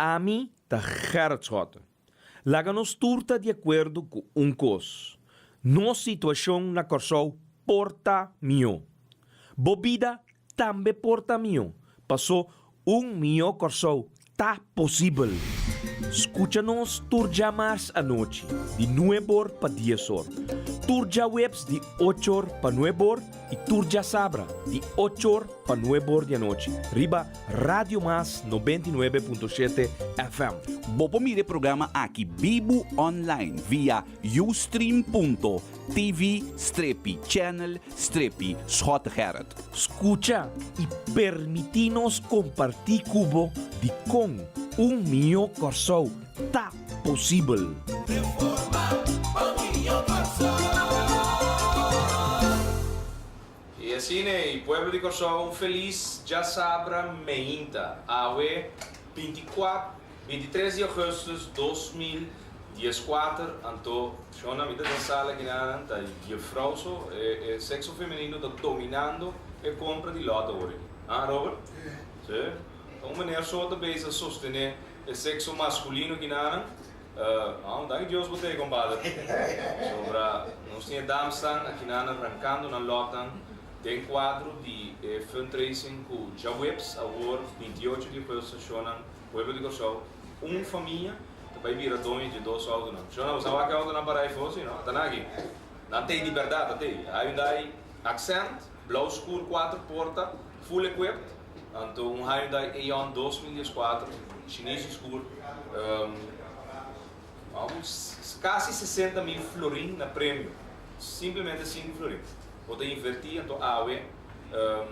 Ami ta Gerrit Schotte. Laga nos tur ta di akuerdo ku un kos, nos situashon na Kòrsou por ta mihó. Bo bida tambe por ta mihó, pasó un mihó Kòrsou ta posibel. Skucha nos tur djamars anochi di nueb'or pa dies'or, tur djaweps di och'or pa nueb'or i tur djasabra di och'or pa nueb'or di anochi riba Radio Mas 99.7 FM. Bo por mira e programa aki bibu online via ustream.tv strepi channel strepi Schottegerrit. Skucha i permití nos kompartí ku bo dikon un mihó Kòrsou ta posibel. Reforma pa un mihó Kòrsou. I asina e pueblo di Kòrsou un felis djasabra meinta, awe 24, 23 di augustus 2014, anto shona mi ta den sala kinanan ta juffrouw so, e sexo femenino ta dominando e compra di lot awor aki. Ah Robert? Si. Ta un meneer so ta bezig sostene e sexo masculino kinanan. Uh, danki Dios bo t'ei, compadre. Sobra nos tin e damsnan akinan rankando nan lotnan den cuadro di e fundraising cu djaweps awor 28 di augustus shownan pueblo di Corsou un famia ta bay bira doño dje dos autonan. Shownan bo sa wak e autonan para ayfo si no? Ata nan aki. Nan t'ei di berdad ta t'ei. Hyundai Accent blauw scur cuatro porta full equipped anto un Hyundai Eon 2014 shinishi scur casi 60,000 florin na premio, simplemente 5 florin. Bo ta inverti anto awe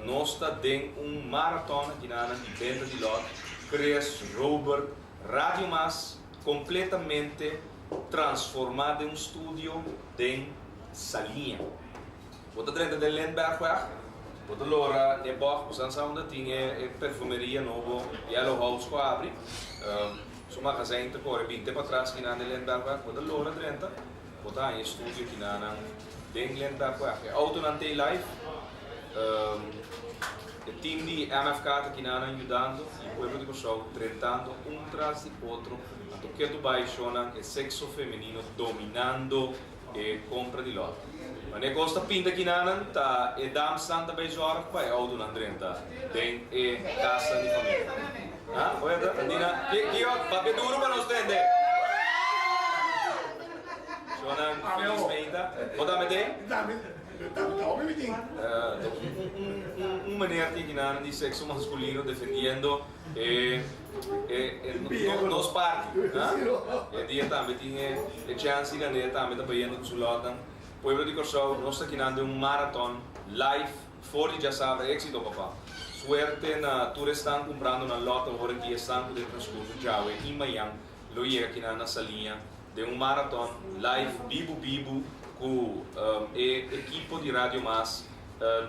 nos ta den un marathon akinanan di benta di lot, Chris, Robert, Radio Mas completamente transforma den un studio den Saliña. Bo ta drenta den Lindbergweg, bo ta lora n'e bog, bo san sa unda tin e perfumeria nobo Yellow House cu a abri. Su magazijn ta core binte patras kinan den Lindbergweg, bo ta lora drenta, bo ta haña e studio kinanan den Lindbergweg. E autonan t'ey live, e team di MFK ta kinanan yudando y pueblo di Kòrsou drentando un tras di otro, anto ketu bai shownan e sexo femenino dominando e compra di lot. Wanneer cos ta pinta kinanan ta e damsnan ta bay zorg pa e autonan drenta den e casnan di familia. Ha? Oye ta? Andina, ki, ki, papia duro pa nos tende. Shonan, felis meinta. Bo tambe tin? Un, un meneer tin kinanan di sexo masculino defendiendo E e nos parti, ha? E dia tambe tin e e chance di gané tambe ta bayendo ku su lòtnan. Pueblo di Kòrsou, nos ta kinan den un maraton live for di djasabra. Éxito papa! Suerte na tur esnan kumprando nan lòt awor aki, esnan ku den transkurso djawe i mañan lo yega kinan na Saliña den un maraton live bibu bibu ku e ekipo di Radio Mas.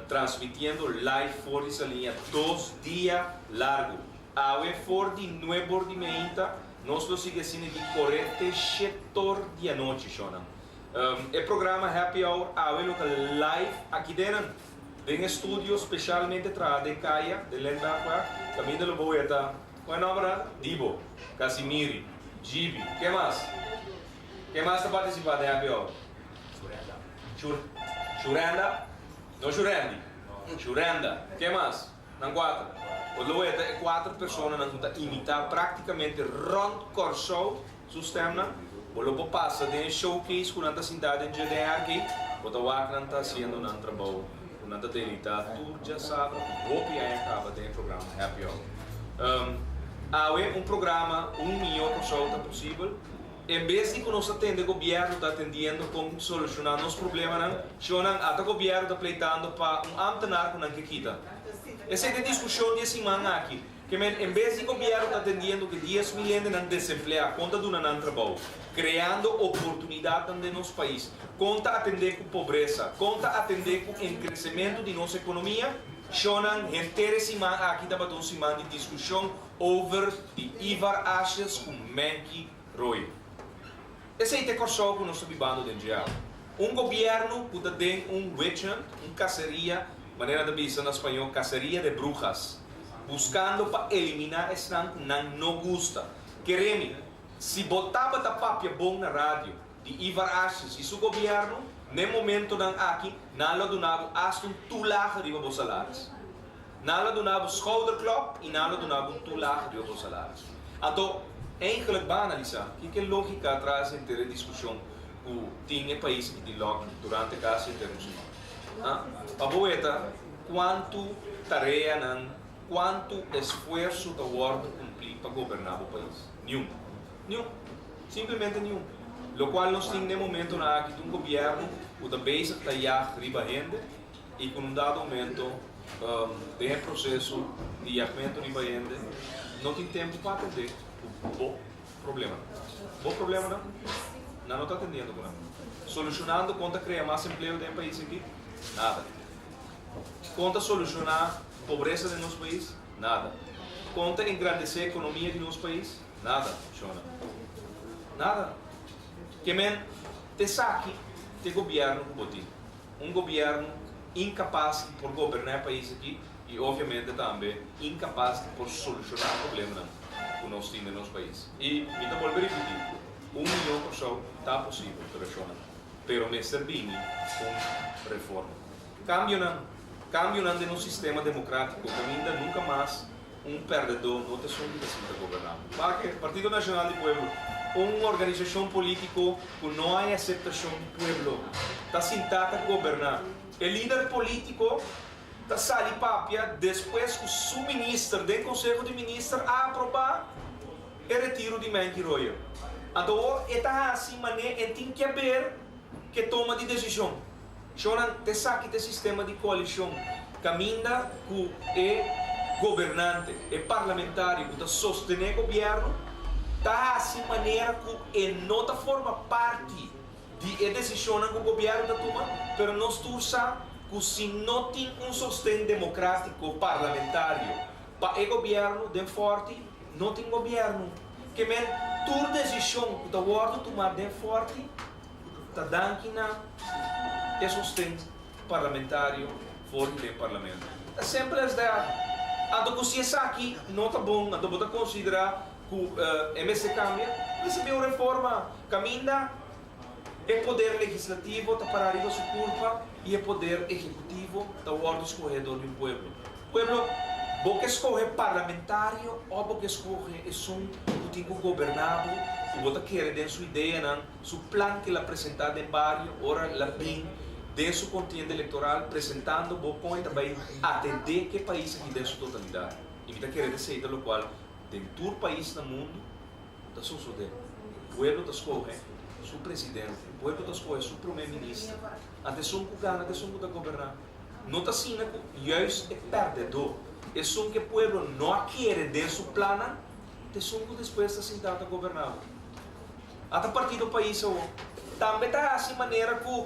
Transmitiendo live for di Saliña dos dia largu. Awe for di nuebor di meinta nos lo sigui asina di kore te shetor di anochi, shownan. E programa Happy Hour awe lo ta live aki denan, den e studio specialmente traha den kaya den Lindbergweg, kaminda lo bo weta, kon e nomber a? Dibo, Casimiri, Gibi, ke mas? Ke mas ta participa den Happy Hour? Shurenda, no Shurendi, Shurenda, ke mas? Nan kuater. Bo lo weta e kuater personanan ku ta imitá práktikamente rònt Kòrsou su stèmnan. Bo lo por pasa den e showcase ku nan ta sintá den dje den aki. Bo ta wak nan ta hasiendo nan trabou ku nan ta deleitá tur djasabra ku hopi aña kaba den e programa Happy Hour. Awe un programa Un Mihó Kòrsou ta posibel. En bes di ku nos ta tende gobièrnu ta atendiendo kon solushoná nos problemanan, shownan ata gobièrnu ta pleitando pa un ámtenar ku nan ke kita. Esei ta e diskushon di e siman aki. Ke men, en bes di gobièrnu ta atendiendo ku e 10,000 hendenan desempleá, kon ta duna nan trabou, kreando oportunidatnan den nos pais, kon ta atendé ku pobresa, kon ta atendé ku enkresementu di nos ekonomia, shownan, henter e siman aki tabata un siman di diskushon over di Ivar Asjes ku Menki Roy. Esei ta e Kòrsou ku nos ta bibando den dje awe. Un gobièrnu ku ta den un witch hunt, un kaseria, manera nan ta bisa na spañó, cacería de brujas, buskando pa eliminá esnan ku nan no gusta. Kere mi, si bo tabata papia bon na radio di Ivar Asjes i su gobièrnu, n'e momentonan aki nan lo duna bo asta un toelage riba bo salaris. Nan lo duna bo schouderklop i nan lo duna bo un toelage riba bo salaris. Anto, eigenlijk ban analisá kiko e lógika tras henter e diskushon ku tin e pais aki di lòk durante kasi henter un siman. Ha? Pa bo weta kuantu tareanan, kuantu esfuerso ta wòrdu kumplí pa goberná bo pais. Niun. Niun. Simplemente niun. Lokual nos tin den momentonan aki ta un gobièrnu ku ta bezig ta yag riba hende i ku un dado momento den e proseso di yagmentu riba hende no tin tempu pa atendé ku bo problemanan. Bo problemanan nan no ta atendiendo ku nan. Solushonando kon ta krea mas empleo den e pais aki? Nada. Kon ta solushoná pobresa den nos pais? Nada. Kon ta engrandesé ekonomia di nos pais? Nada, shona. Nada. Ke men t'esaki t'e gobièrnu ku bo tin. Un gobièrnu inkapas di por goberná e pais aki i obviamente tambe inkapas di por solushoná problemanan ku nos tin den nos pais. I mi ta bolbe ripití, un mihó Kòrsou ta posibel, pero shona, pero mester bini un reforma. Kambionan, kambionan den nos sistema demokrátiko kaminda nunka mas Un pèrdedó no ta esun ku ta sinta goberná. Pake, Partido Nashonal di Pueblo, un organisashon polítiko ku no hay aseptashon di pueblo, ta sintá ta goberná. E lider polítiko ta sali papia despues ku su minister den Konseho di Minister a aprobá e retiro di Menki Royer. Anto awor e ta hasi manera e tin ke ber ku e toma di desishon. Shonnan, t'esaki t'e sistema di koalishon kaminda ku e gobernante, e parlamentario ku ta sostené gobièrnu ta hasi manera ku e no ta forma parti di e desishonnan ku gobièrnu ta tuma, pero nos tur sa ku si no tin un sosten demokratiko parlamentario pa e gobièrnu den Fòrti, no tin gobièrnu. Ke men tur desishon ku ta wòrdu tumá den Fòrti, Ta danki na e sosten parlamentario for di den parlamento. As simple as that. Anto cu si esaki no ta bon, anto bo ta considera cu e mester cambia? Mester bin un reforma caminda e poder legislativo ta para riba su curpa y e poder ehecutivo ta wordo scoge door di un pueblo. Pueblo, bo ke skohe parlamentario òf bo ke skohe esun ku tin ku goberná bo, ku bo ta kere den su ideanan, su plan ku el a presentá den bario ora el a bin den su kontienda elektoral presentando bo kon e ta bai atendé ku e pais aki den su totalidat. I mi ta kere ta esei ta lokual den tur pais na mundu ta sosodé. Pueblo ta skohe su presidente, pueblo ta skohe su promé minister, anto esun ku gana ta esun ku ta goberná. No ta asina ku juist e pèrdedó, esun ku e pueblo no a kere den su plannan, ta esun ku despues ta sintá ta goberná bo. Ata Partido Pais awor tambe ta hasi manera ku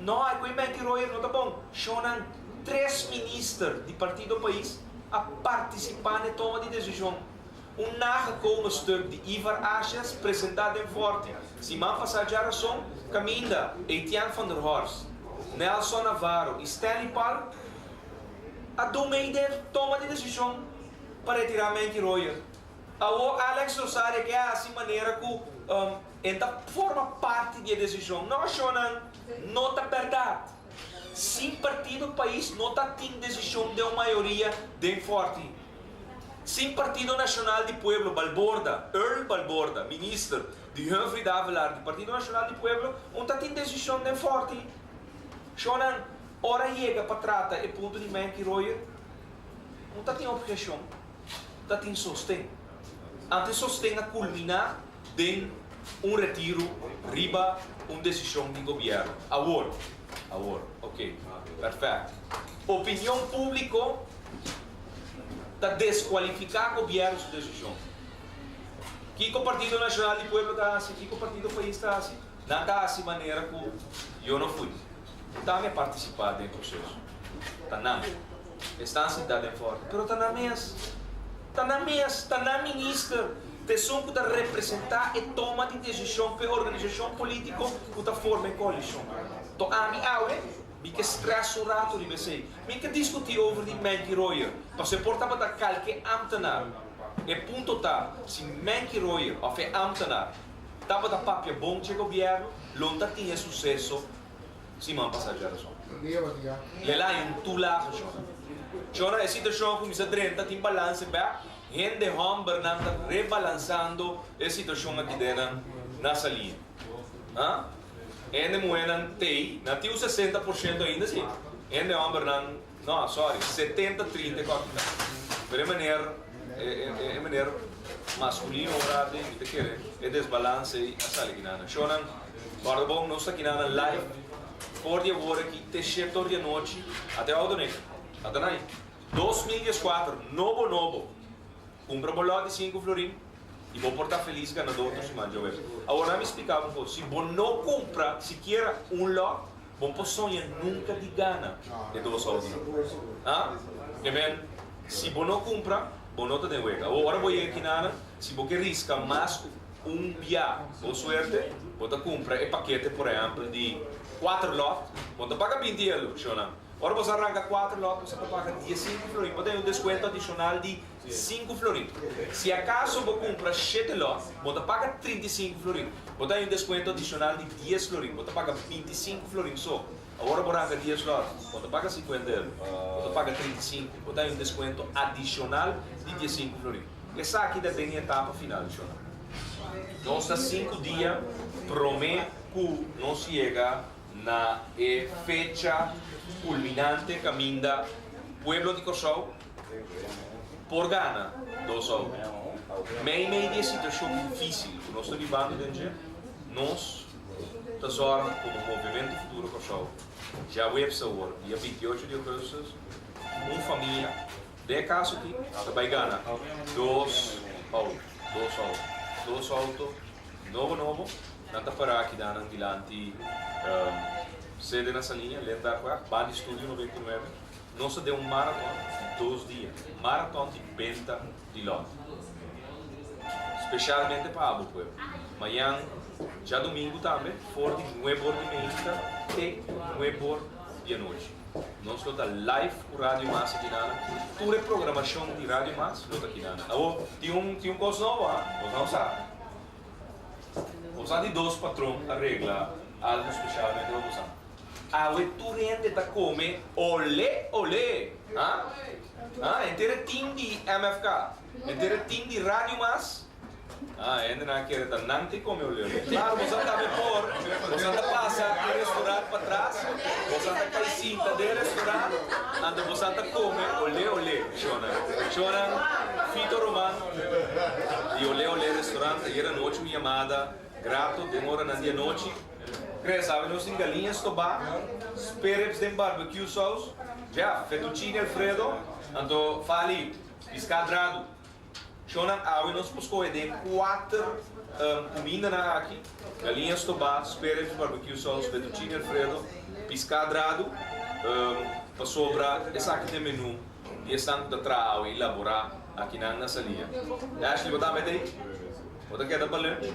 no a ku e Menki Royer no ta bon. Shonnan tres minister di Partido Pais a partisipá na e toma di desishon. Un nagekomen stuk di Ivar Asjes presentá den Forti siman pasá djarason kaminda Etienne van der Horst, Nelson Navarro i Stanley Palm a dun mei den toma di desishon pa retirá Menki Royer. Awor Alex Rosaria ke hasi manera ku e ta forma parti di e desishon. No, shonnan, no ta bèrdat. Sin partido pais no ta tin desishon den un mayoria den Forti. Sin Partido Nacional di Pueblo, Balborda, Earl Balborda, minister di Humphrey Davelaar di Partido Nacional di Pueblo, un ta tin desicion den Forti. Shonnan, ora yega pa trata e punto di Menki Royer, un ta tin obhecion, ta tin sosten. Anto e sosten a culmina den un retiro riba un desicion di gobierno. Awor, awor, ok, perfect. Opinion publico ta deskualifiká gobièrnu su desishon. Kiko Partido Nashonal di Pueblo ta hasi? Kiko Partido Pais ta hasi? Nan ta hasi manera ku yo no fui. Ta mi a partisipá den e proseso. Ta nan. Esnan sintá den fòrti. Pero ta nan mes. Ta nan mes. Ta nan minister. Ta esun ku ta representá e toma di desishon pa e organisashon polítiko ku ta forma e koalishon. To ami awe Mi ke stress un rato riba esei. Mi ke diskutí over di Maggie Royer, pasobra e por tabata kalke ámtenar. E punto ta, si Menky Royer òf e ámtenar tabata papia bon dje gobièrnu, lo no ta tin e suseso siman pasá djarason. Lelai un tulahe, shona. Shona, e situashon a kuminsá drenta, tin balanse bèk, hende hòmbernan ta rebalansando e situashon aki den nan na Saliña. Ha? Hende muhénan t'ei, nan tin un 60% ainda si. Hende hòmbernan. No, sorry, 70 30 ku aki ta. Pero e meneer, e meneer masculino un rato ei, mi ta kere e desbalans ei a sali kinanan. Shownan, kòrda bon, nos ta kinanan live for di awor aki te shete or di anochi. Ata e auto nek, ata nai. 2014, nobo nobo. Kumpra bo lòt di sinku florin i bo por ta felis ganador tur siman djawe. Awor nan mi splika bo un kos, si bo no kumpra sikiera un lòt, Bo por soña nunca di gana e dos auto nan. Ha? Ke men, si bo no cumpra, bo no ta den wega. Awor, ora bo yega kinanan, si bo ke risca mas cu un bia bo suerte, bo ta cumpra e pakete, por ehempel, di cuater lot, bo ta paga 20 euro, shownan. Ora bo sa ranca cuater lot, bo sa ta paga diesinco florin. Bo ta haya un descuento adicional di sinku florin. Si acaso bo cumpra shete lot, bo ta paga 35 florin. Bo ta haña un descuento adicional di dies florin. Bo ta paga 25 florin so. Awor bo ranca dies lot, bo ta paga 50 euro. Bo ta paga 35. Bo ta haña un descuento adicional di diesinku florin. Esaki ta den e etapa final, shona. Nos ta sinku dia prome cu nos yega na e fecha culminante caminda pueblo di Corsou por gana dos auto. Mei mei di e situashon difísil ku nos ta bibando den dje, nos ta zòrg komo Movementu Futuro Kòrsou djaweps awor, dia 28 di ougùstùs, un famia, den e kaso aki, ta bai gana dos auto, dos auto, dos auto nobo nobo. Nan ta pará aki dan dilanti sede na Saliña, Lenbergweg, banda di Studio 99. Nos ta den un maraton di dos dia, maraton di benta di lòt. Spesialmente pa abo pueblo. Mañan djadumingu tambe for di nuebe or di meinta te nuebe or di anochi. Nos lo ta live ku Radio Mas akinana. Tur e programashon di Radio Mas lo ta akinana. Awor tin un tin un kos nobo ha, bos no sa. Bos sa di dos patron a regla algu spesialmente pa bosan. Awe tur hende ta kome olé olé! Ha? Ha? Henter e team di MFK, henter e team di Radio Mas, ha, hendenan a kere ta nan te kome olé olé. Claro, boso a kaba por, boso ta pasa e restaurant patras, boso ta kai sinta den e restaurant, anto boso ta kome olé olé. Shownan, shownan, Fito Roman di Olé Olé Restaurant, ayer anochi un yamada grato den oranan di anochi. Kre sabe nos tin galiña stobá, sperrips den barbecue saus, Jeff, fettuccine alfredo, anto fali, piská dradu. Shownan awe nos por skohe den kuater kumindanan aki, galiña stobá, sperrips barbecue saus, fettuccine alfredo, piská dradu, pasobra esaki ta e menú di esnan ku ta traha awe i laborá akinan na Salia. Ashley, bo tambe ta ei? Bo ta keda pa lunch?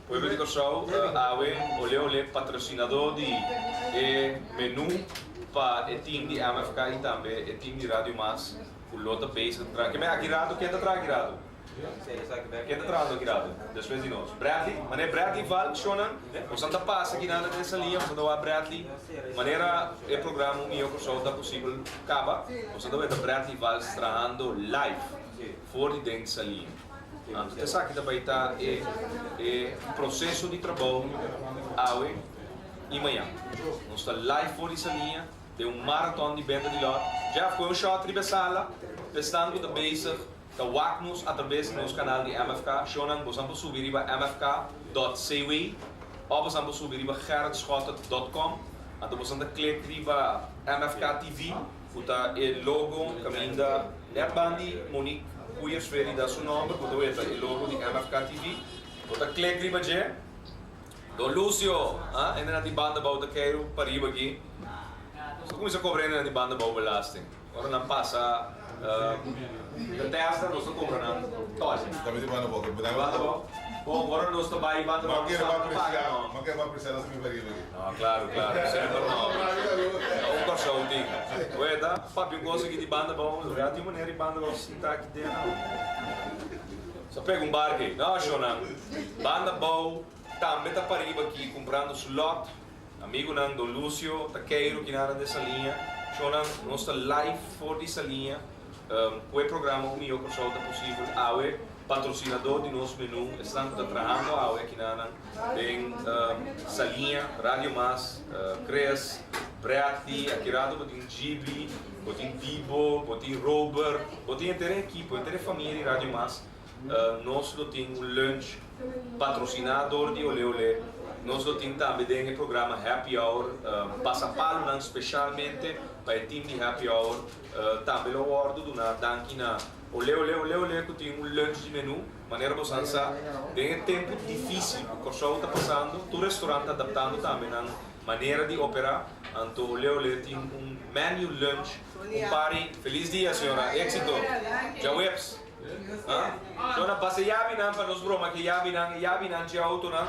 Pueblo di Kòrsou awe Olé Olé patrosinadó di e menú pa e team di MFK i tambe e team di Radio Mas ku lo ta bezig ta traha. Ke men aki rato ken ta traha aki rato? Ken ta trahando aki rato despues di nos? Bradley? Manera Bradley Valk shownan bosan ta pasa aki nan den Saliña bosan ta wak Bradley manera e programa Un Mihó Kòrsou ta posibel kaba bosan ta weta Bradley Valk trahando live for di den Saliña. Anto esaki ta bai ta e e proceso di trabou awe y mañan. Nos ta live for di Saliña den un marathon di benta di lot. Jeff, coge un shot riba e sala pa esnan cu ta bezig ta wak nos atrabes di nos canal di MFK. Shownan, bosan por subi riba mfk.cw of bosan por subi riba gerritschotte.com. Anto bosan ta click riba MFK TV. Ku ta e logo kaminda nèt ban di Monique Hoeyers-Ferry da su nòmber ku ta weta e logo di MFK TV. Bo ta klik riba dje. Don Lucio, ah, hendenan di banda bou ta keiru pariba aki. Nos ta kuminsá kobra hendenan di banda bou belasting. Ora nan pasa Bethesda nos ta kobra nan tòl. Tambe di banda bou. Banda bou? Bon, ora nos ta bai banda bou nos ta paga no. Bo kere apresiá nos mi pariba aki. No, klaru, klaru. Semper no. Ta un. Kòrsou tin. Weta, papia un kos aki di Banda Bou, ya tin manera di Banda Bou sinta aki den no. Sa pega un barka ei. No, shownan. Banda Bou tambe ta pariba aki kumprando su lòt. Amigunan, Don Lucio ta keiru kinanan den Saliña. Shownan, nos ta live for di Saliña. Ku e programa Un Mihó Kòrsou ta posibel awe. Patrosinadó di nos menú, esnan ku ta trahando awe akinanan den Saliña, Radio Mas, Chris, Bradley, aki rato bo tin Gibi, bo tin Dibo, bo tin Robert, bo tin henter e ekipo, henter e famia di Radio Mas. Nos lo tin un lunch patrosiná dor di Olé Olé. Nos lo tin tambe den e programa Happy Hour pasapalunan speshalmente pa e team di Happy Hour. Tambe lo wòrdu duná danki na Olé Olé Olé Olé ku tin un lunch di menú. Manera bo san sa, den e tempu difísil ku Kòrsou ta pasando, tur restorant ta adaptando tambe nan manera di operá. Anto Olé Olé tin un menu lunch, un party. Felis dia señora, éksito! Djaweps! Ha? Shona, pasa e yabinan pa nos broma ku e yabinan, e yabinan dje outonan.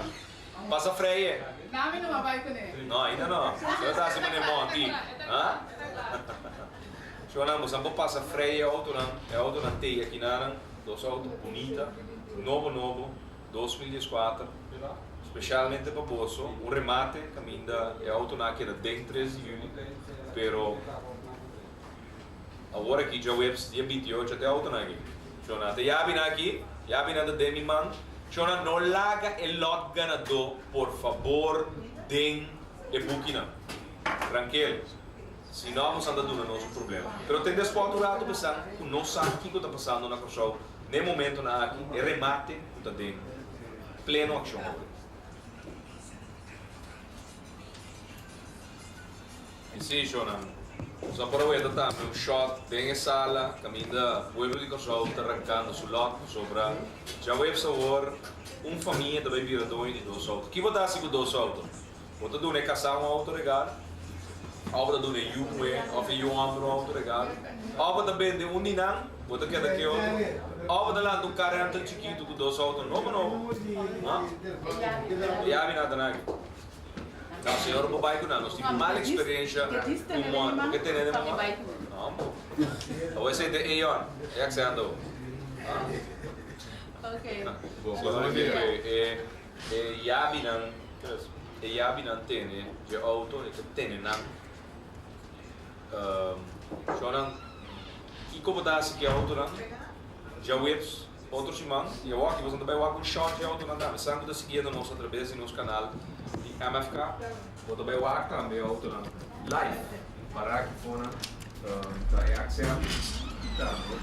Pasa freye. Nami no a bai kuné. No, ainda no. Shona ta hasi manera monti. Ha? Shona, boso por pasa freye e outonan, e outonan tei akinanan, dos outo bunita, nobo nobo, 2014, spesialmente pa boso, un remate kaminda e outonan a keda den 3 di yüli, pero. Awor aki djaweps dia 28 te autonan aki. Shona, te yabinan aki, yabinan ta den mi man. Shona, no laga e lot ganadó por fabor den e bukinan. Trankel. Si no bosan ta duna nos un problema. Pero tende spòt un rato besan ku no sa kiko ta pasando na Kòrsou n'e momentonan aki, e remate ku ta den pleno akshon awor. I sí, shownan. Nos a por a weta tambe un shot den e sala kaminda pueblo di Kòrsou ta rankando su lòt pasobra djaweps awor un famia ta bai bira doño di dos outo. Ki bo ta hasi ku dos outo? Bo ta duna e kasá un outo regal òf bo ta duna e yu muhé òf e yu hòmber un outo regal òf bo ta bende un di nan, bo ta keda ku e otro òf bo ta lanta un kar rental chikitu ku dos outo nobo nobo. Ha? E yabi nan ta naki. No, señor bo bai cu nan. Nos tin mal experiencia cu mon. Bo ke tene den bo man? No, bo. Awor esey ta Aeon, e accent o. Señor e e yabinan, e yabinan tene dje auto, e ta tene nan. Shownan, kico bo ta haci cu e autonan? Djaweps. Otro siman di awor aki boso ta bai wak un shot di autonan tambe. Esnan ku ta siguiendo nos atrabes di nos kanal di MFK, bo ta bai wak tambe e autonan live. Para aki fonan ta e accent i tambe.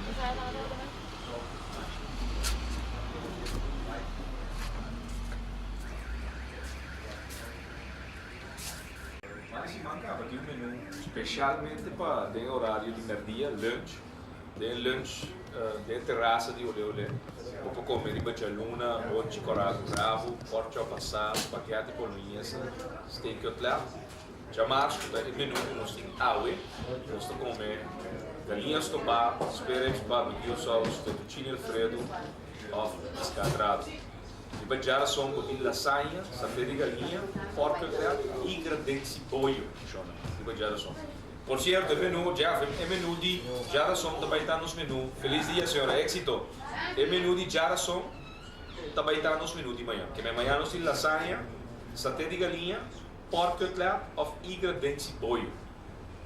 Mari siman kaba tin un menu specialmente pa den e horario di merdia, lunch. Den lunch den e terasa di Olé Olé bo por come riba djaluna, bochi kora ku rabu, porkchop asá, spaghetti bolognese, steak kotlet. Djamars ku ta e menu ku nos tin awe, nos ta come galiña stobá, spare ribs barbecue saus, fettuccine alfredo òf piská grado. Riba djarason bo tin lasaña, saté di galiña, pork kotlet i graden siboyo, shona, riba djarason. Por cierto, e menu, Jeff, e menu di djarason ta bai ta nos menu. Feliz dia, señora. Éxito. E menu di djarason ta bai ta nos menu di mañan. Keme mañan nos tin lasaña, saté di galiña, pork cutlet of igra den siboyo.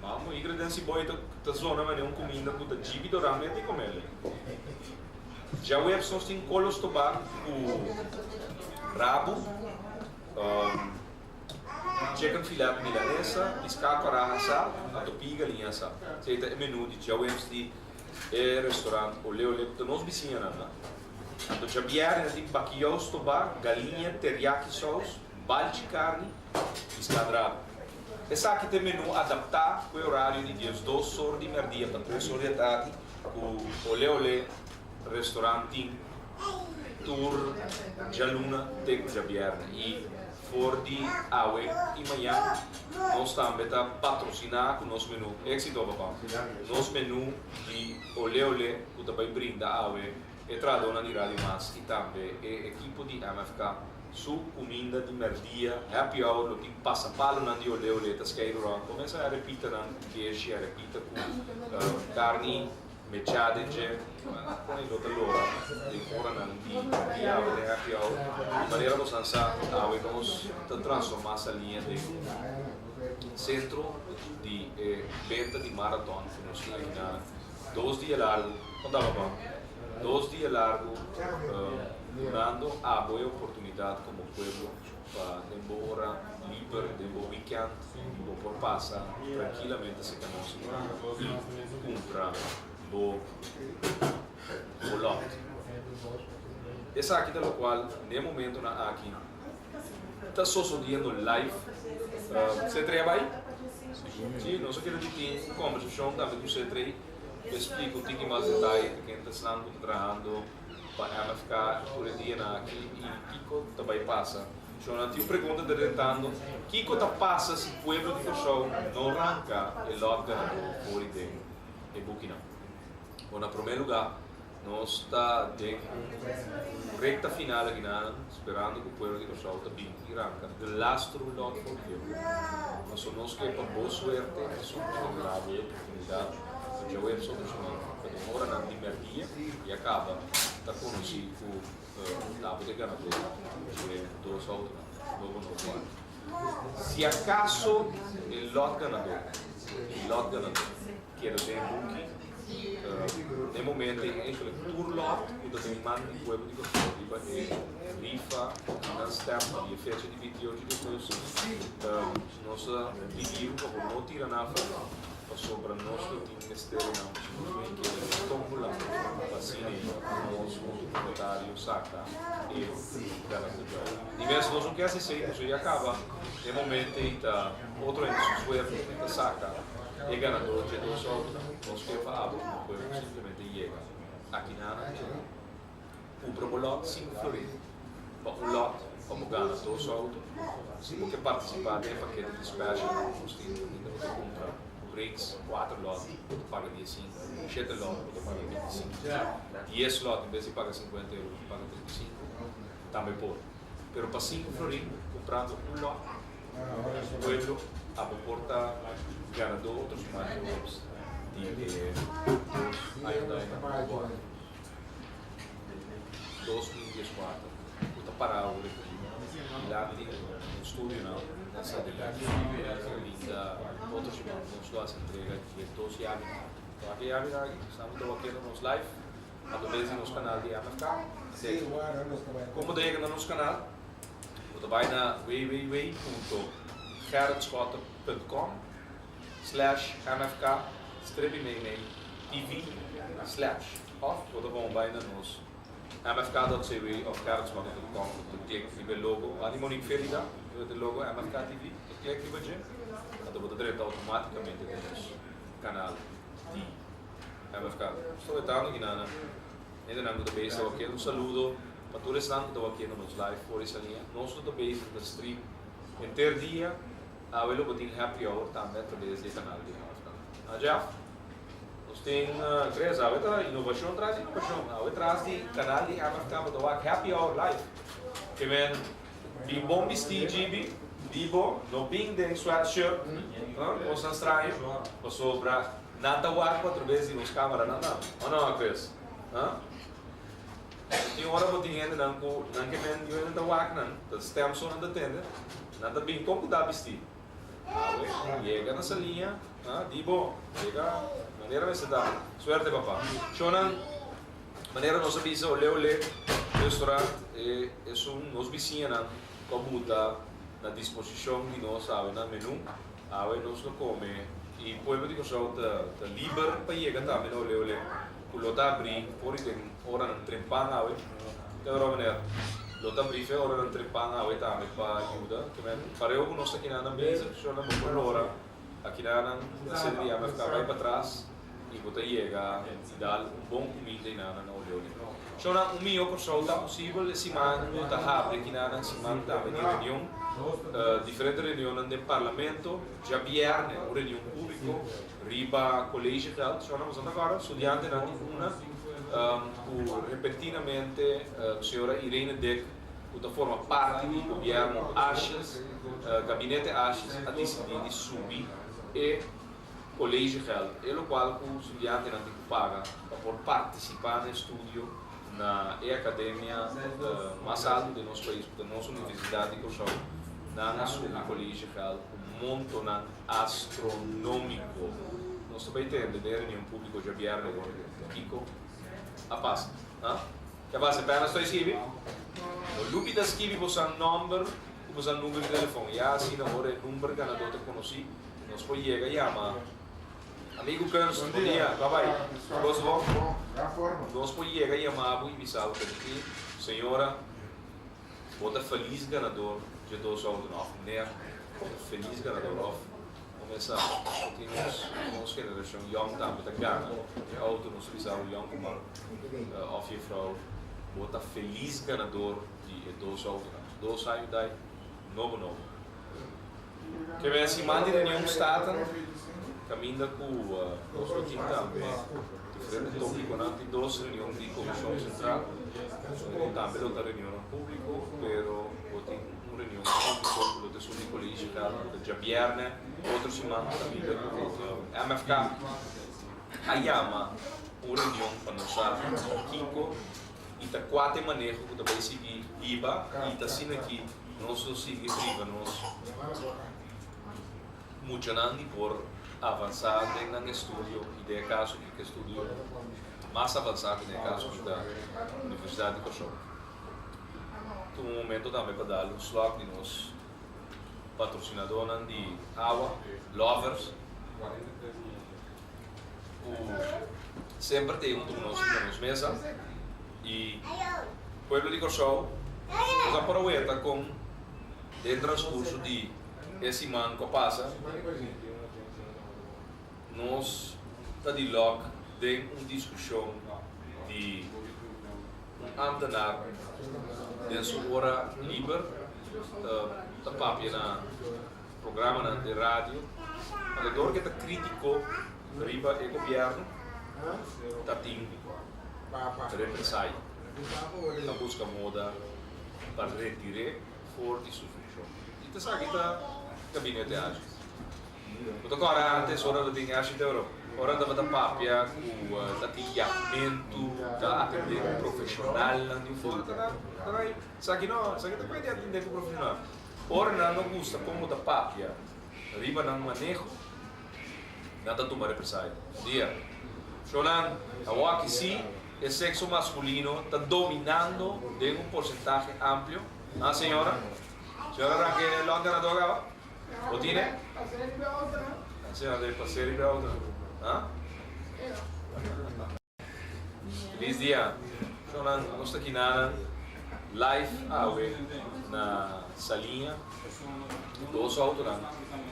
Mamo, igra den siboyo ta ta zona manera un cuminda cu ta djibi dorá mete comele. Djaweps nos tin kolos tobá cu rabu. Chicken filet milanesa, piská kòrá hasá, anto pia galiña hasá. Esei ta e menú di djaweps di e restaurant Olé Olé ku ta nos bisiñanan nan. Anto djabièrnè nan tin bakiyou stobá, galiña, teriyaki sous, balchi karni, piská drabu. Esaki ta e menú adaptá ku e orario di 12 or di mèrdia pa 3 or di atardi ku Olé Olé restaurant tin tur djaluna te ku djabièrnè i For di awe i mañan nos tambe ta patrosiná ku nos menú. Éksito papá! Nos menú di Olé Olé ku ta bai brinda awe e trahadónan di Radio Mas i tambe e ekipo di MFK. Su kuminda di mèrdia, happy hour, lo tin pasapalonan di Olé Olé ta skeiru rònt. Bo mester arepitanan ku keshi, arepita ku karni mechá den dje. Kon e lo ta lora den oranan di dia awe den happy hour. Di manera bosan sa, awe nos ta transformá Saliña den un sentro di e benta di maraton ku nos tin aki na dos dia largu. Kon ta papá? Dos dia largu dunando abo e oportunidat komo pueblo pa den bo ora liber, den bo weekend, bo por pasa trankilamente serka nos i kumpra bo bo lot. Esaki ta lokual n'e momentonan aki ta sosodiendo live. C3 a bai? Si, nos a kere di tin un kombersashon tambe ku C3. Lo splika un tiki mas detaye di ken ta esnan ku ta trahando pa MFK tur e dianan aki i kiko ta bai pasa. Shona tin un pregunta derentando, kiko ta pasa si pueblo di Kòrsou no ranka e lòt ganadó for di den e bukinan? Bon, na promé lugá nos ta den un rekta final akinan sperando ku pueblo di Kòrsou ta bin i ranka de laatste lòt for di den buki. Pasobra nos ke pa bo suerte esun ku ta duna bo e oportunidat pa djaweps otro siman pa den oranan di mèrdia ya kaba ta konosí ku ta bo ta e ganadó dje dos outonan nobo nobo aki. Si akaso e lòt ganadó e lòt ganadó keda den e buki den momento ei eigenlijk tur lòt ku ta den man di pueblo di Kòrsou riba e rifa di nan stèm di e fecha di 28 di agosto nos ta pidi pa bo no tira nan afó pasobra nos lo tin mester di nan pasobra nos lo kere tómbola pa asina ei nos huntu ku notario saka e ganadó djòu. Di mes nos no ke hasi esei pasobra ya kaba e momento ei ta otro hende su suerte ta saka E ganador dje dos outonan nos ke pa abo komo pueblo simplemente yega aki nana kumpra bo lot sinku florin pa un lot pa bo gana dos outo. Si bo ke partisipa den e pakete di special ku nos tin kaminda bo ta kumpra reeks kuater lot bo ta paga diesinku, shete lot bo ta paga bintisinku, dies lot en bes di paga sinkuenta euro bo ta paga trintisinku tambe por. Pero pa sinku florin kumprando un lot. Pueblo a bo por ta ganadó otro siman di Ops di e dos Hyundai Accord 2014 ku ta pará awor aki dilanti un studionan na Sadilac kaminda otro siman nos lo hasi entrega di e dos yabinan. Wak e yabinan aki? Estamos ta wakiendo nos live atraves di nos kanal di MFK. Komo ta yega na nos kanal? Bo ta bai na www.gerritschotte.com slash mfk strepi meimei tv slash of bo ta bon bai na nos mfk.cw of gerritschotte.com bo ta klik riba e logo wak di Monique Felida riba e logo mfk tv bo ta klik riba dje anto bo ta drenta automaticamente den nos kanal di mfk. Sto wetando aki Hendenan ku ta bezig ta wakiendo un saludo pa tur esnan ku ta wakiendo nos live for di Saliña. Nos lo ta bezig ta stream henter dia. Awe lo bo tin happy hour tambe atraves di e kanal di Hafka. Ah Jeff, nos tin Chris, awe ta inovashon tras di inovashon. Awe tras di kanal di MFK bo ta wak happy hour live. Ke men bin bon bistí GB, di bo, no bin den sweatshirt, kosnan straño, pasobra Nan ta wak bo atraves di nos camaranan nan, o no Chris? Ha? Tin ora bo tin hendenan cu nan ke men yu hende ta wak nan, ta stem so nan ta tende, nan ta bin con cu ta bisti. Awe, yega na Saliña, ha, di bo, yega manera mester ta. Suerte papa. Shownan, manera nos a bisa Olé Olé Restaurant e esun nos bisiñanan cu a buta na disposicion di nos awe nan menu. Awe nos lo kome i pueblo di Kòrsou ta liber pa yega tambe na Olé Olé ku lo ta abrí for di den oranan trempan awe. Te ora meneer? Lo ta abrí fe oranan trempan awe tambe pa yuda. Ke men pareu ku nos ta kinanan bezig, shornan bo por lora akinanan na sede di MFK bai patras i bo ta yega i dal un bon kuminda inanan na Olé Olé. Shornan un mihó Kòrsou ta posibel e siman ku ta habri kinanan siman tambe di reunion. Diferente reunionnan den Parlamento, djabièrnè un reunion públiko riba collegegeld. Shornan boso ta kòrda? Studiantenan di una ku repentinamente señora Irene Dik. ku ta forma parti di gobièrnu Asjes, gabinete Asjes a disidí di subi e collegegeld, e lokual ku studiantenan tin ku paga pa por partisipá na e studio na e akademia mas altu den nos pais ku ta nos Universidat di Kòrsou. Nan a subi collegegeld ku montonan astronómiko. Nos ta bai tende den e reunion públiko djabièrnè kiko a pasa. Ke pasa? Pena estoy skibi? No lubida skibi bosan nòmber ku bosan number di telefòn, ya asina ora e number ganadó ta konosí, nos por yega yama. Amigu Kunst, bon dia, kua bai? Kos bon? Nos por yega yama bo i bisa bo ta di señora, bo ta felis ganador dje dos outonan, òf meneer, bo ta felis ganador, òf Comenzá bo tin nos nos generashon yòn tambe ta gana e outo nos ta bisa bo yònkuman òf jefrou bo ta felis ganador di e dos outonan dos año dai nobo nobo ke men siman di reunion staten kaminda ku nos lo tin tambe diferente topikonan tin dos reunion di komishon sentral tambe lo ta reunionnan públiko pero bo tin Un reunion públiko ku lo ta esun di Kolegio Kado ku ta djabièrnè otro siman ta bida ku MFK a yama un reunion pa nos sa kiko i ta kua ta e maneho ku ta bai sigui hiba i ta asina ki nos lo sigui priva nos muchanan di por avansá den nan estudio i den e kaso ki ke estudio mas avansá ku den e kaso ki ta Universidat di Kòrsou. Tuma un momento tambe pa dal un slòk di nos patrosinadónan di awa, Lovers, ku semper ta huntu ku nos riba nos mesa. I pueblo di Kòrsou, nos a por a weta kon den transkurso di e siman ku a pasa, nos ta di lòk den un diskushon di. Un ámtenar den su ora liber ta papia na programanan den radio, anto dor ke ta krítiko riba e gobièrnu ta tin represaya, ta buska moda pa retir'é for di su funshon. I ta esaki ta gabinete Asjes. Bo ta kòrda antes ora lo tin Ashley Teuro? Ora tabata papia ku ta tin yamentu, ta atendé ku profeshonalnan di un forma ta ta bai. Esaki no, esaki ta bai di atendé ku profeshonal. Ora nan no gusta kon bo ta papia riba nan maneho, nan ta tuma represaya. Dia. Shownan, awor aki sí e sekso maskulino ta dominando den un porsentahe amplio. Ha señora? Señora ranke lòt ganadó kaba? Bo tine? Asina de pasé riba auto. Ha? Feliz dia. Shownan, nos ta kinanan live awe na Saliña. Dos autonan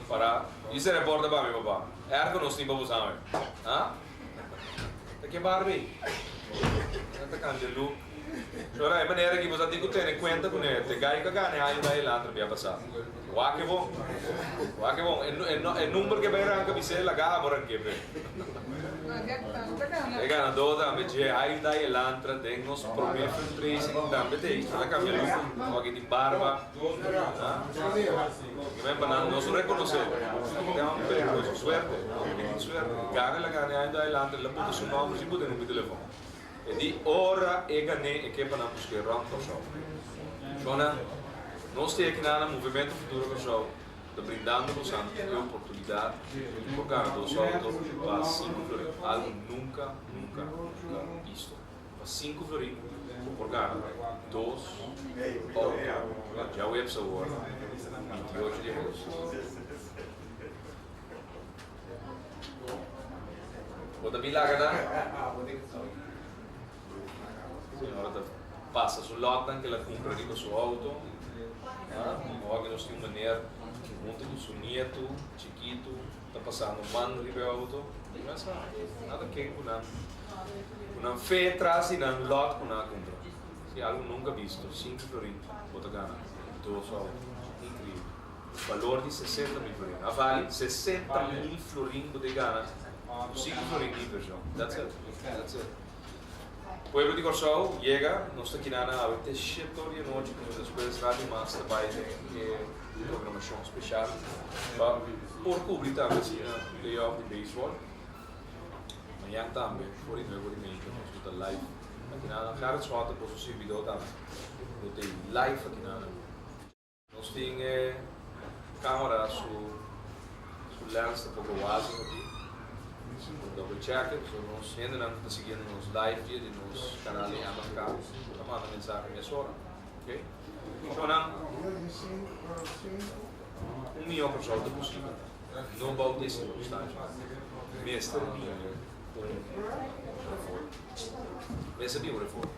para. Dice reporte pa mi papá. Airco nos tin pa boso awe. Ha? Ta ke Barbie? Ta cambia look. Shora, e manera ki boso tin ku tene kuenta kuné, te gai ku a gana e aña bai elantra bia pasá. Wak e bon. Wak e bon. E number ke bai ranka bis'é laga abo rank'é p'e. E ganadó tambe dje Hyundai Elantra den nos promé fundraising tambe t'ei. El a kambia look, awor aki tin barba. Ke men pa nan nos rekonosé. Aki ta un peligroso. Suerte. Aki tin suerte. Gana el a gana e Hyundai Elantra, el a buta su nòmber sin buta e number di telefòn. E di ora e gané e ke pa nan busk'é rònt Kòrsou. Shonnan, nos tin akinan na Movimento Futuro Kòrsou ta brindando bosan e oportunidat di por gana dos outo pa sinku florin, algu nunka, nunka, nunka bisto. Pa sinku florin bo por gana dos outo djaweps awor, 28 di agosto. Bo ta bin laga nan? Señora ta pasa su lotnan ke el a kumpra riba su outo. Awor ke nos tin un meneer huntu ku su nietu chikitu ta pasando man riba e outo. No sa nada ken ku nan ku nan fe tras di nan lot ku nan a kumpra. Si algu nunka bisto, sinku florin bo ta gana dos outo. Inkreibel. Balor di 60.000 florin. A vali 60.000 florin bo ta gana ku sinku florin di invershon. That's it. That's it. Pueblo di Kòrsou, yega, nos ta kina na awe te shete or di anochi, pero despues Radio Mas ta bai den e programashon speshal pa por kubri tambe asina playoff di beisbòl. Mañan tambe for di nuebe or di media nos lo ta live akina. Gerrit Schotten boso sirbidó tambe lo ta live akina. Nos tin e camera su su lens ta poco wazig aki. Double check it. So nos hendenan cu ta siguiendo nos live via di nos canal di MFK ta manda mensahe mesora. Ok. Shownan, un mihor persoon ta posibel. No bou di e circunstancia. Mester bini un reforma. Mester bini un reforma.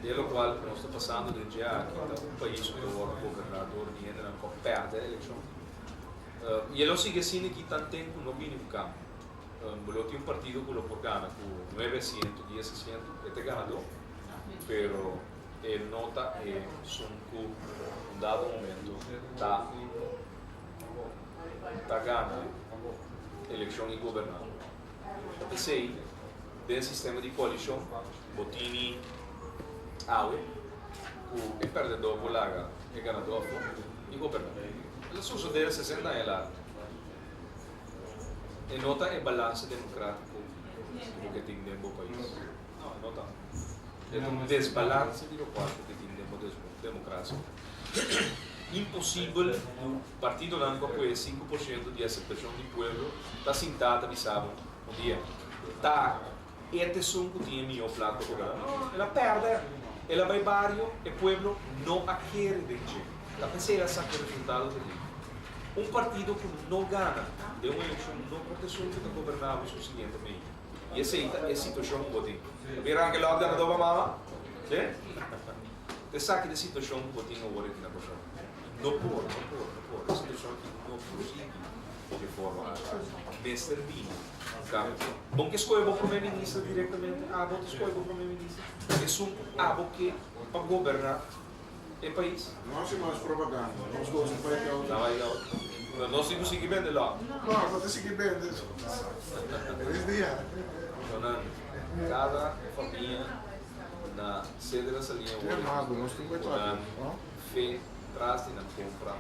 Den lokual ku nos ta pasando den dje aki ta un pais ku ta wòrdu goberná dor di hendenan ku a pèrdè elekshon. I e lo sigui asina aki tan ten ku no bini un kambio. Bo lo tin un partido ku lo por gana ku nuebe asiento, dies asiento, e ta e ganadó, pero e no ta esun ku un dado momento ta ta gana elekshon i goberná. Ta p'esei den sistema di koalishon Bo tini awe ku e pèrdedó por laga e ganadó afó i goberná. El a sosodé 60 aña largu. E no ta e balanse demokrátiko ku bo ke tin den bo pais. No, e no ta. E ta un desbalanse di lokual ku ke tin den bo demokrasia. Imposibel ku partidonan ku a kohe 5% di aseptashon di pueblo ta sintá ta bisa bo un dia ta E ta esun ku tin e mihó plan pa goberná. No, el a pèrdè. El a bai bario, e pueblo no a kere den dje. Ta p'esei el a saka e resultado ku tin. Un partido ku no gana den un elekshon no por ta esun ku ta goberná bo su siguiente mei. I esei ta e situashon ku bo tin. Ta bin ranka e lòt ganadó pa mama? Sí? Ta esaki ta e situashon ku bo tin awor aki na Kòrsou. No por, no por, no por. E situashon aki no por sigui di e forma aki. Mester bini. Cambio. Bon ke skohe bo prome minister directamente? Abo ta skohe bo prome minister? Esun ku abo ke pa goberna e pais? No hasi mas propaganda. Nos gosa bai ke auto. Na bai ke auto. No, nos tin ku sigui bende lòt. No, bo ta sigui bende. Feliz dia. Shonnan, kada famia na sede na Saliña wòrdu ku nan fe tras di nan kompra.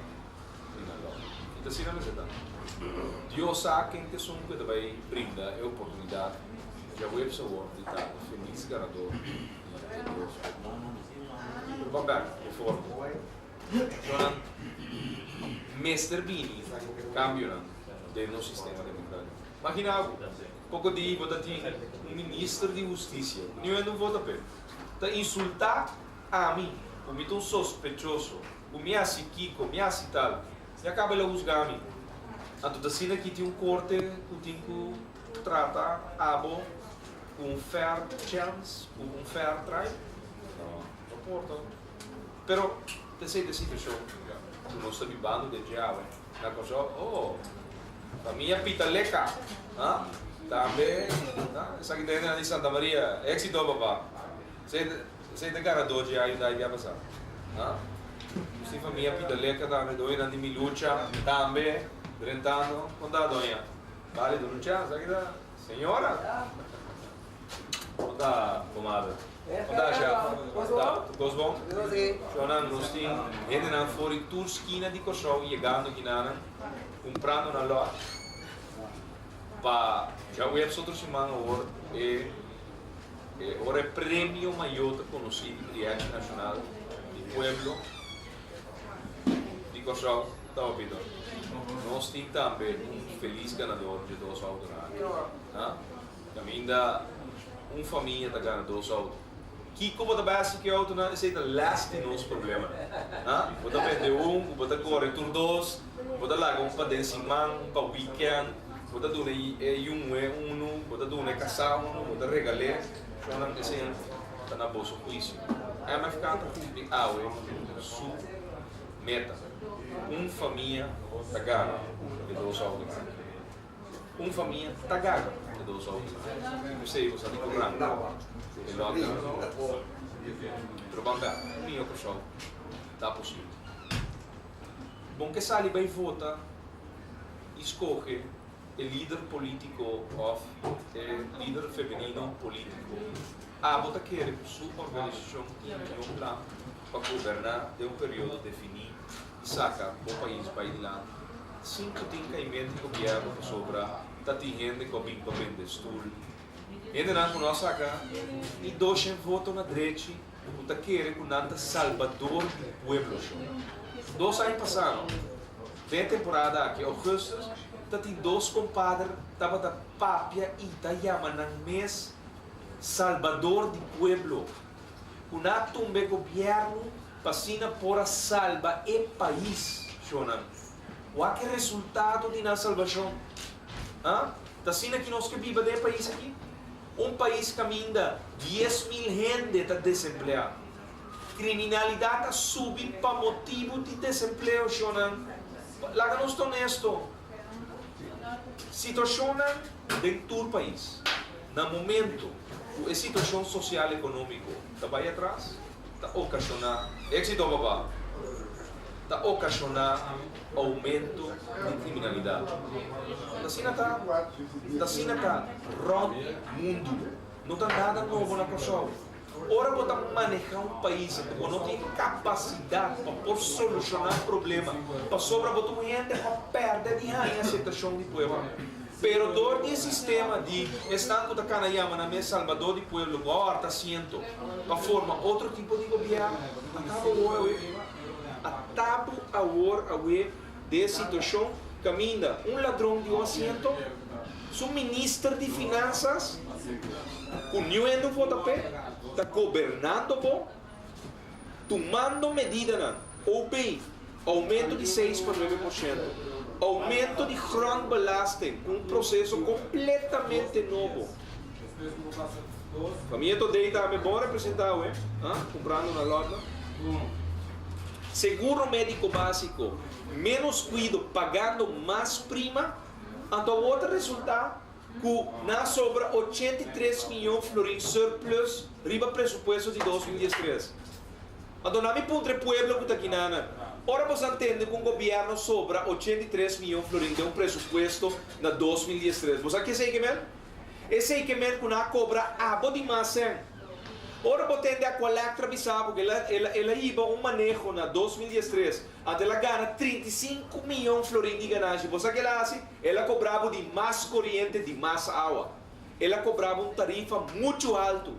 di nan lòt. I ta asina mester ta. Dios sa ken ta esun ku e ta bai brinda e oportunidat djaweps awor di ta e felis ganador di e dos outo. Pero ban bèk e forma. Shonnan, mester bini kambionan den nos sistema demokratiko. Magina bo, poko di bo ta tin un minister di hustisia ku niun hende no vota p'e, ta insultá ami ku mi ta un sospechoso. Ku mi hasi kiko, mi hasi tal. Si a kaba el a husga mi. Anto ta asina ki tin un korte ku tin ku trata abo ku un fair chance, ku un fair trial? No, no por ta. Pero t'esei ta e situashon ku nos ta bibando den dje awe na Kòrsou. Oh, famia Pitaleka, ha? Tambe, ha? Esaki ta hendenan di Santa Maria. Éksito, papa. Esei ta ganadó dje aña dai bia pasá. Ha? Nos tin famia Pidaleka tambe, doñanan di Milucha tambe drentando. Kon ta, doña? Bali duna un chèns, aki ta señora. Kon ta, komader? Kon ta, shèf? Kon ta? Tur kos bon? Shònan, nos tin hendenan for di tur skina di Kòrsou yegando kinanan, kumprando nan lòt pa djaweps otro siman awor e. E ora e premio mayó ta konosí di Mariachi Nashonal di Pueblo di Kòrsou ta hopi dor. Nos tin tambe un felis ganador dje dos outonan aki. Ha? Kaminda un famia ta gana dos outo. Kiko bo ta bai hasi ku e outonan? Esei ta lès di nos problemanan. Ha? Bo ta bende un, ku bo ta kore tur dos, bo ta laga un pa den siman, un pa wikènt. Bo ta duna e yu muhé unu, bo ta duna e kasá unu, bo ta regal'é. Shonnan, esei ta na boso huisio. MFK ta kumpli awe su meta. Un famia ta gana e dos outonan aki. Un famia ta gana e dos outonan aki. P'esei bo sa di kurá e lòtnan. Pero ban bèk, un mihó Kòrsou ta posibel. Bon ke sali bai vota. i skohe e lider polítiko òf e lider femenino polítiko. Abo ta kere ku su organisashon tin mihó plan pa goberná den un periodo definí i saka bo pais bai dilanti sin ku tin kaimentu di gobièrnu pasobra ta tin hende ku a bin pa bende stul? Hendenan ku no a saka ni doshen voto na drechi ku ta kere ku nan ta salbador di pueblo. Dos aña pasá no, den e temporada aki, augustus, ta tin dos kompader tabata papia i ta yama nan mes Salbador di pueblo, ku nan a tumba e gobièrnu pa asina por a salba e pais. Shonnan, wak e resultado di nan salbashon. Ha? Ta asina ki nos ke biba den e pais aki? Un pais kaminda 10,000 hende ta desempleá. Kriminalidat a subi pa motibu di desempleo, shonnan. Laga nos ta honesto. Situashonnan den tur pais, na momento ku e situashon sosial ekonómiko ta bai atras, ta okashoná, éksito papá, ta okashoná oumento di kriminalidat. Ta asina ta, ta asina ta rònt mundu. No ta nada nobo na Kòrsou. Ora bo ta manehá un pais anto bo no tin kapasidat pa por solushoná problema pasobra bo ta un hende ku a pèrdè di haña aseptashon di pueblo. Pero dor di e sistema di esnan ku ta kana yama nan mes salbadó di pueblo ku a hòrta asiento pa forma otro tipo di gobièrnu, a tabo awor awe a tabo awor awe den e situashon kaminda un ladron di un asiento, su minister di finansas ku niun hende un vota p'e ta gobernando bo, tumando medidanan, OB, oumento di seis pa 9%, oumento di grondbelasting ku un proseso kompletamente nobo. Famia Todey tambe bon representá awe, kumprando na lòt nan. Seguro médiko básiko, ménos kuido pagando mas prima. Anto awor ta resultá ku nan a sobra 83 miyon florin surplus riba presupuesto di 2013. Anto nan mi puntra e pueblo ku ta kinanan, ora boso a tende ku un gobièrnu sobra 83 miyon florin den un presupuesto na 2013, boso a ke esei ke men? Esei ke men ku nan a kobra abo di mas sèn. Ora bo tende Aqualectra bisa bo ku el a el a hiba un maneho na 2013, Anto el a gana 35 miyon florin di ganashi. Bo sa ke el a hasi? El a kobra bo di mas koriente, di mas awa. El a kobra bo un tarifa muchu haltu.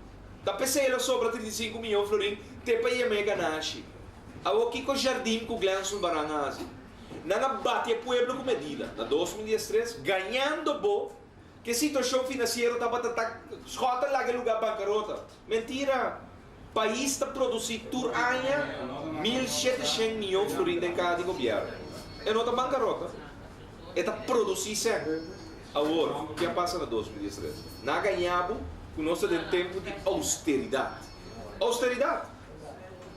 Ta p'esei el a sobra 35 miyon florin te pa yema e ganashi. Awor kiko Jardim ku Glenn Sulbaran a hasi? Nan a bati e pueblo ku medida na 2013, gañando bo ku e situashon finansiero tabata ta skòt a laga e lugá bankarota. Mentira! Pais ta produci tur aña 1700 miyon florin den caha di gobierno. E no ta bancarota. E ta produci cen. Awor, ke a pasa na 2013? Nan a gaña bo cu nos ta den tempo di austeridad. Austeridad!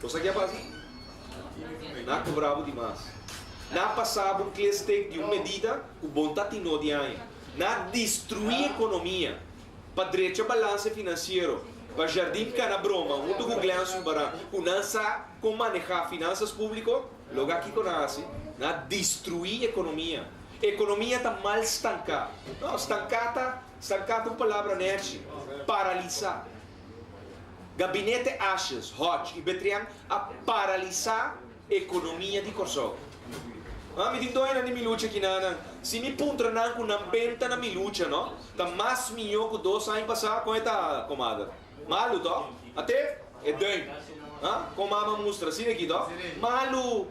Bo sa ke a pasa? Nan a cobra bo di mas. Nan a pasa bo un klesteek di un medida cu bon ta tino di aña. Nan a destrui economia. Pa drecha balanse finansiero, pa Jardim kana broma huntu ku Glenn Sulbaran ku nan sa kon manehá finansas públiko, loga kiko nan hasi? Nan a destruí ekonomia. Ekonomia ta mal stanká. No, stanká ta, stanká ta un palabra nèchi, paralisá. Gabinete Asjes, Hodge i Betrian a paralisá Ekonomia di Kòrsou. Ah, mi tin doñonan di mi lucha kinanan. Si mi puntra nan ku nan benta na mi lucha, no, ta mas mihó ku dos aña pasá. Kon e ta, komader? Malu, tò? Ate? E duim. Ah, kon mama mustra asina aki, tò? Malu!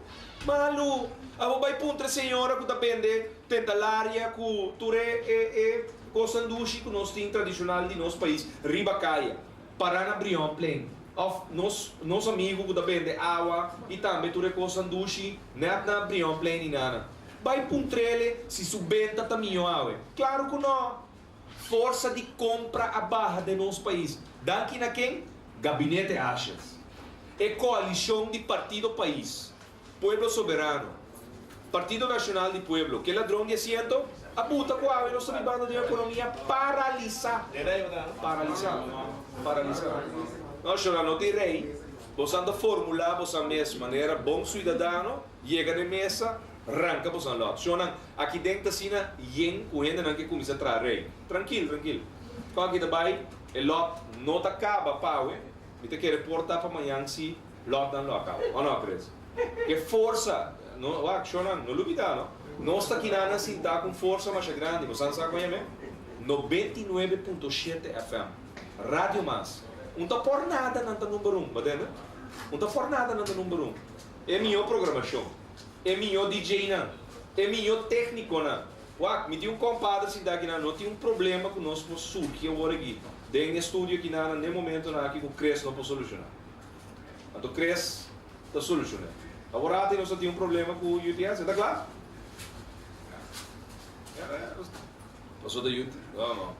Malu! Abo bai puntra e señora ku ta bende tentalaria ku tur e, e, e kosnan dushi ku nos tin tradishonal di nos pais riba kaya. Pará na Brionplein òf nos nos amigu ku ta bende awa i tambe tur e kosnan dushi nèt na Brionplein i nana. Bai puntr'ele si su benta ta mihó awe. Klaru ku nò! Forsa di kompra a baha den nos pais. Danki na ken? Gabinete Asjes. E koalishon di Partido Pais, Pueblo Soberano, Partido Nacional di Pueblo, ke ladron di asiento a buta ku awe nos ta bibando den un ekonomia paralisá. Paralisá. Paralisá. No, shona, no tin rei. Bosan ta formulá bosan mes manera bon suidadano, yega na e mesa, ranka bosan lòt. Shonnan, aki den ta asina yen ku hendenan ke kuminsá traha rei. Trankil, trankil. Kòki ta bai. E lòt no ta kaba p'awe, mi ta kere por ta pa mañan si lòtnan lo a kaba. O no, Chris? Ke forsa, no, wak, shownan, no lubidá, no. Nos ta kinanan sintá ku un forsa masha grandi. Bo san sa kon yam'é? 99.7 FM. Radio Mas. Un ta por nada nan ta number un, bo tende? Un ta por nada nan ta number un. E mihó programashon, e mihó DJ-nan, e mihó téknikonan. Wak, mi tin un kompadre sintá akinan, no tin un problema ku nos por surgi awor aki den e studio akinan na e momentonan aki ku Chris no por solushoná. Anto Chris ta solushoná. Awor ati nos a tin un problema ku UTS, e ta kla? Paso ta UT, no, no,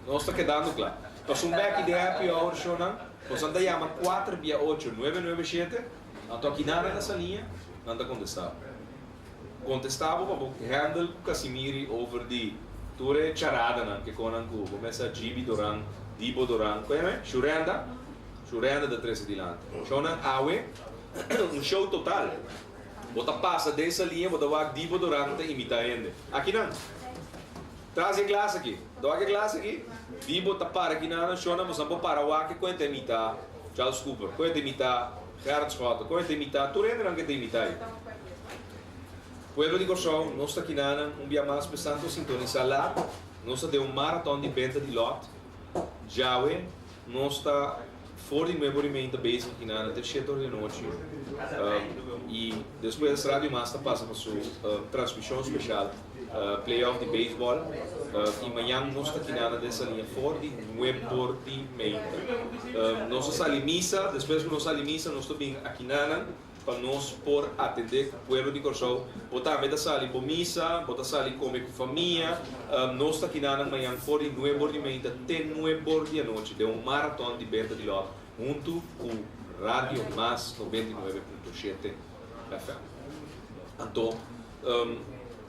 nos ta kedando kla. Paso un beki den happy hour shownan, boso ta yama kuater bia ocho nuebe nuebe shete, anto akinan nan ta sania, nan ta kontestá. Contesta bo pa bo handle cu Casimiri over di tur e charadanan ke konan cu bo mester a Gibi Doran, Dibo Doran, con yama e? Shurenda? Shurenda ta trece dilanti. Shownan awe un show total. Bo ta pasa den saliña bo ta wak Dibo Doran ta imita hende. Akinan. Tras di e glas aki. Bo ta wak e glas aki? Dibo ta para akinan shownan bo sa bo para wak e con e ta imita Charles Cooper, con e ta imita Gerrit Schotte, kon e ta imitá tur hendenan ke ta imitá ei? Pueblo di Kòrsou, nos ta kinanan un bia mas pensando sintonisá lat, nos ta den un maraton di benta di lòt. Djawe nos ta for di nuebe ora i mei ta bezig kinanan te shete ora di anochi i despues Radio Mas ta pasa pa su transmishon speshal. Playoff di beisbòl i mañan nos ta kinana den Saliña for di nuebor di meinta. Nos a sali misa, despues ku nos sali misa nos ta bin akinanan pa nos por atendé ku pueblo di Kòrsou. Bo tambe ta sali bo misa, bo ta sali kome ku famia. Nos ta kinanan mañan for di nuebor di meinta te nuebor di anochi den un maraton di benta di lòt huntu ku Radio Mas 99.7 FM. Anto.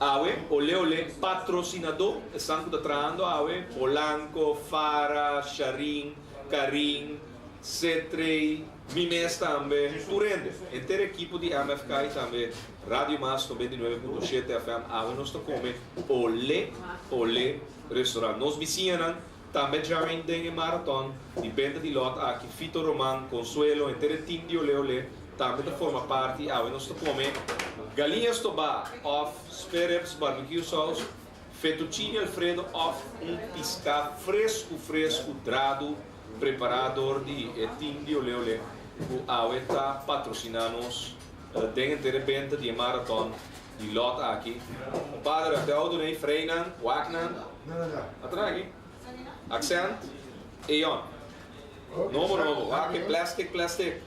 Awe, Olé Olé patrosinadó, esnan ku ta trahando awe, Polanco, Farah, Sharin, Karin, Cetrey, mi mes tambe, tur hende, henter ekipo di MFK i tambe Radio Mas 99.7 FM, awe nos ta kome Olé Olé Restaurant. Nos bisiñanan tambe join den e maraton di benta di lòt aki, Fito Roman, Consuelo, henter e team di Olé Olé tambe ta forma parti. Awe nos ta kome galiña stobá òf spareribs barbecue sauce, fettuccine alfredo òf un piská fresku fresku dradu prepará dor di e team di Olé Olé ku awe ta patrosiná nos den henter e benta di e maraton di lòt aki. Compadre, ate outo nei freinan, waknan. Atra aki. Accent, Aeon. Nobo nobo, wak e plastic plastic.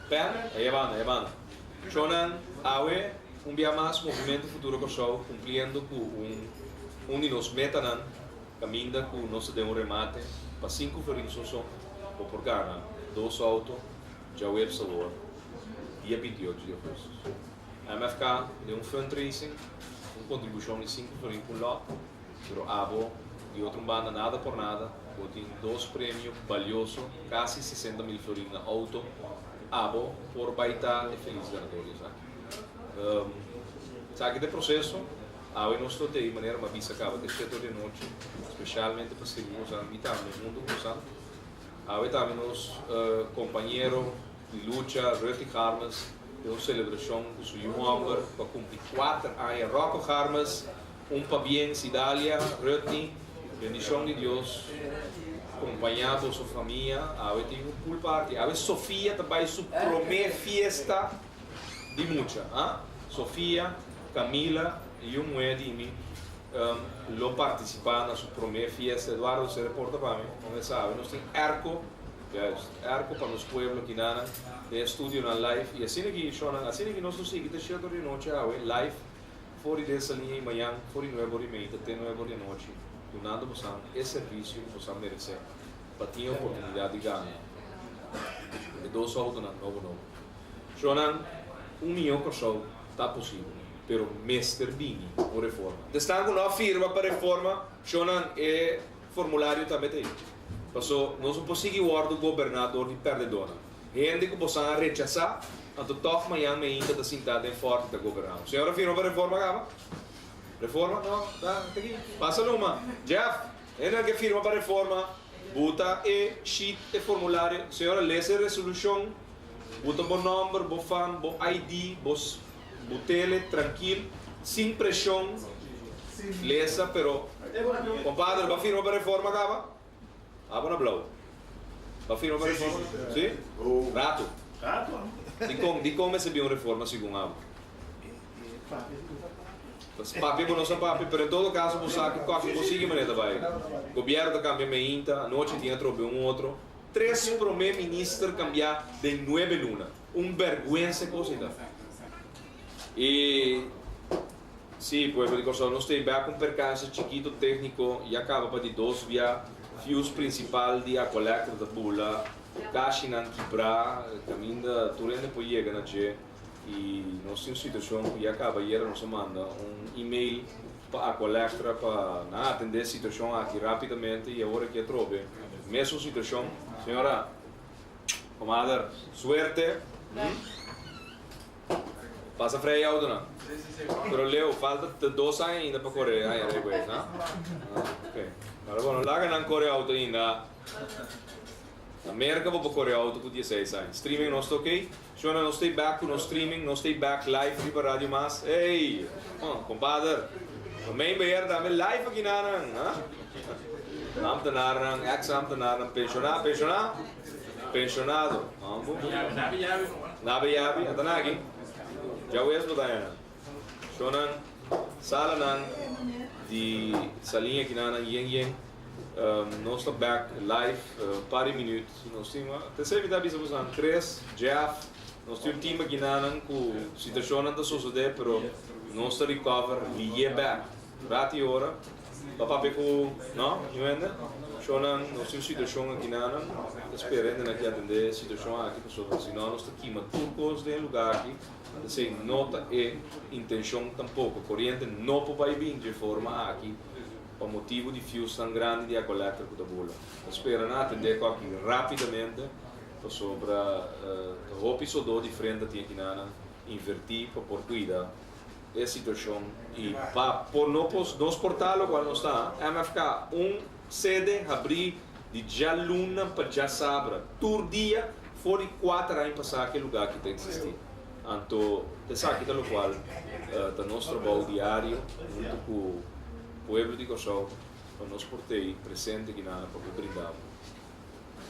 Pen, ey e banda, ey e banda. Shownan, awe un bia mas Movimento Futuro Kòrsou kumpliendo ku un un di nos metanan kaminda ku nos ta den un remate pa sinku florin soso bo por gana dos outo djaweps awor dia 28 di augustus. MFK den un fundraising un kontribushon di sinku florin pa un lòt. Pero abo, di otro un banda, nada por nada, bo tin dos premio balioso, casi 60 mil florin na auto, abo por bay ta e feliz ganador di esaki. Esaki ta e proceso, awe nos lo tei manera mi a bisa caba te shete or di anochi, specialmente pa sirbi bosan, mi tambe hunto cu bosan. Awe tambe nos compañero di lucha Ruthy Garmes den un celebracion cu su yu homber cu a cumpli cuater aña, Rocco Garmes, Un pabien Sidalia, Rutney, bendicion di Dios compaña boso famia, awe tin un pool party, awe Sofia ta bay su prome fiesta di mucha, ha? Sofia, Camila y un muhe di mi lo participa na su prome fiesta, Eduardo se reporta pa mi, no me sa, awe nos tin airco, juist, airco pa nos pueblo kinanan den e studionan live y asina ki shownan, asina ki nos lo sigui te shete or di nochi awe live. For di den saliña i mañan, for di nuebe or di meinta te nuebe or di anochi, dunando bosan e servisio ku bosan meresé pa tin e oportunidat di gana e dos outonan nobo nobo. Shownan, un mihó Kòrsou ta posibel, pero mester bini un reforma. Esnan ku no a firma pa reforma, shownan, e formulario tambe ta ei. Paso nos no por sigui wòrdu goberná dor di pèrdedónan. Hende ku bosan a rechasá, anto tòg mañan meinta ta sintá den fòrti ta goberná. Señor a firma pa reforma kaba? Reforma? No, ta ta aki. Pasa numa. Jeff, hendenan ke firma pa reforma. Buta e sheet, e formulario. Señora, lesa e resolushon. Buta bo nòmber, bo fam, bo ID, bo bo tele, trankil, sin preshon. Lesa, pero, Kompadre, bo a firma pa reforma kaba? Abo na blou. Bo a firma pa reforma? Si? Rato. Dikon, dikon mester bin un reforma segun abo? Papia ku nos a papia, pero en todo kaso bo sa ku kòfi bo sigui manera ta bai. Gobièrnu ta kambia meinta, anochi tin atrobe un otro. Tres promé minister kambiá den nuebe luna. Un bèrgwensa e kos ei ta. I sí, pueblo di Kòrsou, nos ta ei bèk un perkanse chikitu tékniko, ya kaba pa di dos bia, fius prinsipal di Aqualectra ta bula, kashinan kibrá, kaminda tur hende por yega na dje. I nos tin un situashon ku ya kaba ayera nos a manda un email pa Aqualectra pa nan atendé e situashon aki rápidamente i awor aki atrobe mesun situashon. Señora, komader, suerte. Pasa frei e autonan. Pero Leo, falta te dos aña ainda pa kore aña rijbewijs, ha? Ok. Pero bueno, laga nan kore auto ainda. Na Merka bo por kore auto ku dieseis aña. Streaming nos ta ok. Shona nos stay back ku nos streaming, nos stay back live riba Radio Mas. Ey! Oh, kompader. Lo mijn beheer tambe live aki nanan, ha? Ambtenarnan, ex-ambtenarnan, penshoná, penshoná? Penshonado. Ambo? Nabe yabi, ata na aki. Djawees bo ta haña nan. Shonnan, salanan di saliña aki nanan yen yen. Nos ta back live un par di minuut. Nos tin, te mi ta bisa boso nan, Chris, Jeff, nos tin un team aki nanan ku situacionnan ta sosode pero nos ta recover liye back. Rati ora pa papia ku, no, mi wende? Shownan, nos tin un situacion aki nanan, ta spera hende nan ki atende e situacion aki pasobra si no nos ta kima tur kos den e lugar aki. Esei no ta e intencion tampoco. Coriente no por bai bin dje forma aki. Pa motibu di fiusnan grandi di Aqualectra ku ta bula. Ta spera nan atendé ku aki rápidamente pasobra ta hopi sodó di frenta tin akinanan invertí pa por kuida e situashon i pa por no por nos porta lokual nos ta MFK un sede habrí di djaluna pa djasabra tur dia for di kuater aña pasá ku e lugá aki ta eksistí. Anto esaki ta lokual ta nos trabou diario huntu ku pueblo di Kòrsou pa nos por tei presente kinan pa por brinda bo.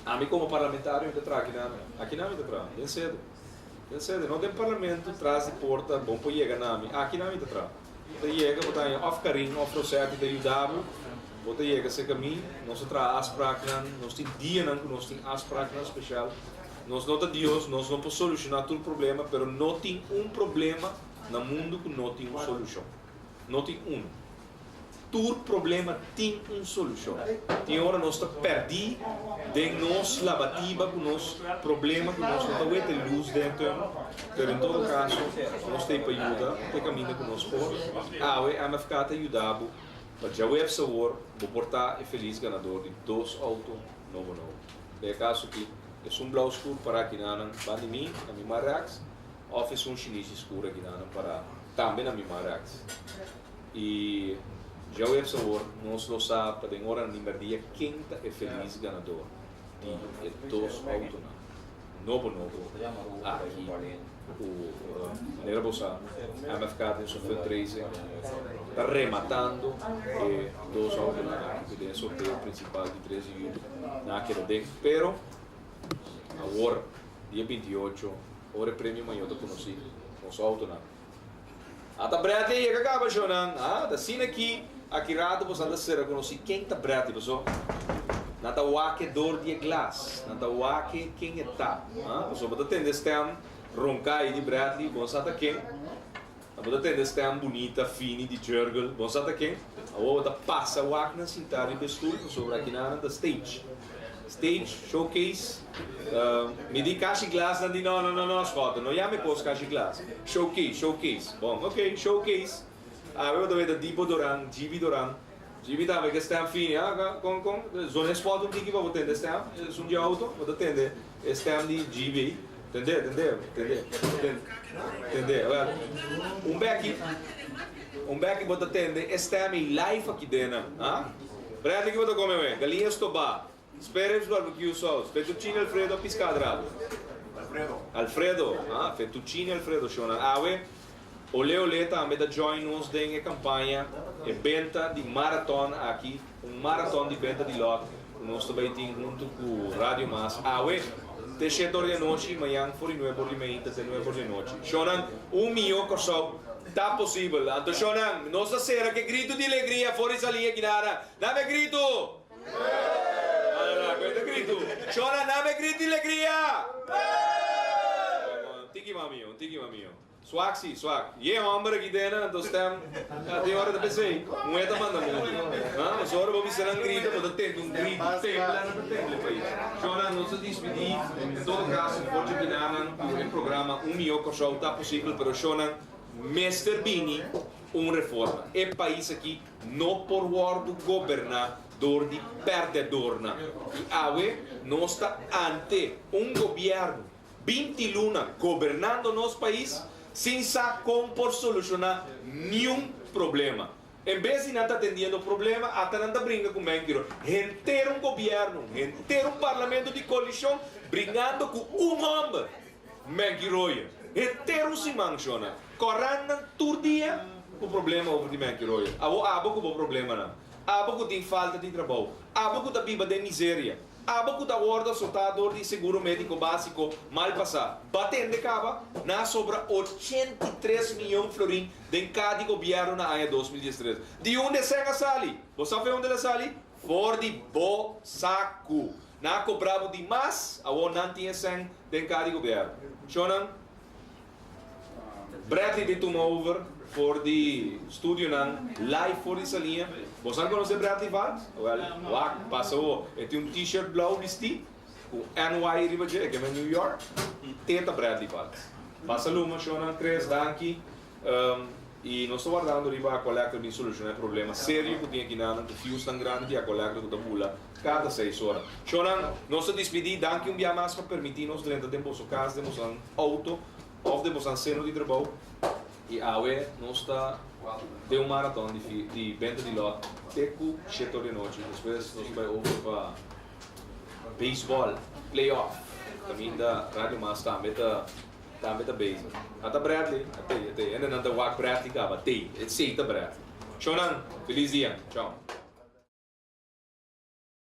Ami komo parlamentario mi ta traha kinan, akinan mi ta traha, den sede, den sede, no den parlamento tras di porta bon por yega na mi, akinan mi ta traha. Bo ta yega bo ta haña òf Karin òf Rosetti ta yuda bo, bo ta yega serka mi, nos ta traha afspraknan, nos tin dianan ku nos tin afspraknan spesial. Nos no ta Dios, nos no por solushoná tur problema, pero no tin un problema na mundu ku no tin un solushon. No tin unu. Tur problema tin un solushon. Tin ora nos ta pèrdí den nos labatiba ku nos problema ku nos no ta wete lus den e tùnel, pero en todo kaso nos ta ei pa yuda te kaminda ku nos por. Awe MFK ta yuda bo pa djaweps awor bo por ta e felis ganador di dos outo nobo nobo. Den e kaso aki, esun blou skur pará akinanan ban di mi, na mi man rèks, òf esun shinishi skur akinanan pará tambe na mi man rèks. I djaweps awor nos lo sa pa den oranan di mèrdia ken ta e felis ganador di e dos outonan nobo nobo aki ku manera bo sa MFK den su fundraising ta rematando e dos outonan aki ku den e sorteo prinsipal di tres di yuli nan a keda den pero awor dia 28 ora e premio mayor ta konosí nos outonan a ta Bradley yega kaba shownan a ta asina aki aki rato boso nan ta sera konosí ken ta Bradley paso nan ta wak e dor di e glas nan ta wak e ken e ta paso bo ta tende stem ronka ei di Bradley bo no sa ta ken bo ta tende stem bunita fini di Jurgel bo no sa ta ken awor bo ta pasa wak nan sinta riba e stul pasobra akinan nan ta stage stage showcase mi di kashi glas nan di no no no no Schotten no yama e kos kashi glas showcase showcase bon ok showcase awe bo ta weta Dibo Doran Gibi Doran Gibi tambe ke stem fini ah kon kon zona e spot un tiki pa bo tende stem esun di auto bo ta tende e stem di Gibi tende tende tende tende awel un beki un beki bo ta tende e stem ei live aki den nan ah Bradley ki bo ta kome awe galiña stobá. Spare ribs barbecue sauce, fettuccine alfredo of piská drabu? Alfredo. Alfredo, ah, fettuccine alfredo shownan. Awe, Olé Olé tambe ta join nos den e kampaña, e benta di maraton aki, un maraton di benta di lòt ku nos ta bai tin huntu ku Radio Mas awe te shete or di anochi i mañan for di nuebe or di meinta te nuebe or di anochi. Shownan, un mihó Kòrsou ta posibel. Anto shownan, nos ta sera ku e gritu di alegria for di Saliña Kinana. Dame gritu! Shona, name grito di alegria! Un tiki mas mio, un tiki mas mio. Swak si, swak. Ye homber aki dena, anto stem tin ora ta pesey. Muhe ta manda mundu. Ha, pasobra ora bo bisa nan grita, bo ta tende un grito tembla, nan ta tembla e pais. Shona, nos ta dispidi en todo caso for dje binanan cu e programa Un Mihó Kòrsou ta posibel, pero shona mester bini un reforma. E pais aki no por wòrdu goberná dor di pèrdèdornan. I awe nos ta ante un gobièrnu 20 luna gobernando nos pais sin sa kon por solushoná niun problema. En bes di nan ta atendiendo problema, ata nan ta bringa ku mènkiro. Henter un gobièrnu, henter un parlamento di koalishon bringando ku un hòmber, Menki Royer. Henter un siman, shona. Kòrantnan tur dia ku problema over di Menki Royer. Abo abo ku bo problemanan. Abo ku tin falta di trabou. Abo ku ta biba den miseria. Abo ku ta wòrdu asotá dor di seguro médiko básiko mal pasá. Ba tende kaba, nan a sobra 83 miyon florin den ka di gobièrnu na aña 2013. Di unda e sèn a sali? Bo sa fe unda el a sali? For di bo saku. Nan a kobra bo di mas, awor nan tin e sèn den ka di gobièrnu. Shownan. Bradley di tuma over for di studionan live for di Saliña. Boso a conoce Bradley Valks? Wel, wak, pasa awo. E tin un t-shirt blauw bisti cu NY riba dje, e ke men New York. Te ta Bradley Valks. Pasa luma, shownan. Chris, danki. Y nos ta wardando riba Aqualectra bin soluciona e problema serio cu tin akinanan cu fuse tan grandi di Aqualectra cu ta bula cada seis ora. Shownan, nos ta dispidi. Danki un bia mas pa permiti nos drenta den boso cas, den bosonan auto of den bosonan seno di trabou. Y awe nos ta den un maraton di di benta di lot te cu shete or di anochi. Despues nos ta bay over pa baseball playoff. Caminda Radio Mas tambe ta. Tambe ta bezig. Ata Bradley, a tei, a tei. Hendenan ta wak Bradley kaba, tei. Esei ta Bradley. Shownan, felis dia. Chao.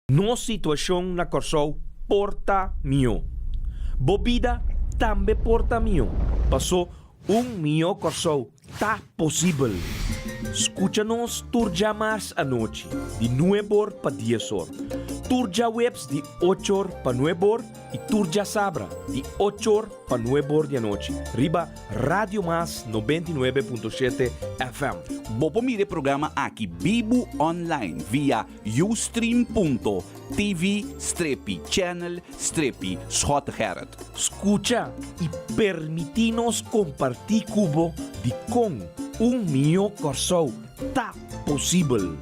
Nos situashon na Kòrsou por ta mihó. Bo bida tambe por ta mihó, pasó un mihó Kòrsou ta posibel. Skucha nos tur djamars anochi di nueb'or pa dies'or, tur djaweps di och'or pa nueb'or i tur djasabra di och'or pa nueb'or di anochi riba Radio Mas 99.7 FM. Bo por mira e programa aki bibu online via ustream.tv strepi channel strepi Schottegerrit. Skucha i permití nos kompartí ku bo dikon un mihó Kòrsou ta posibel.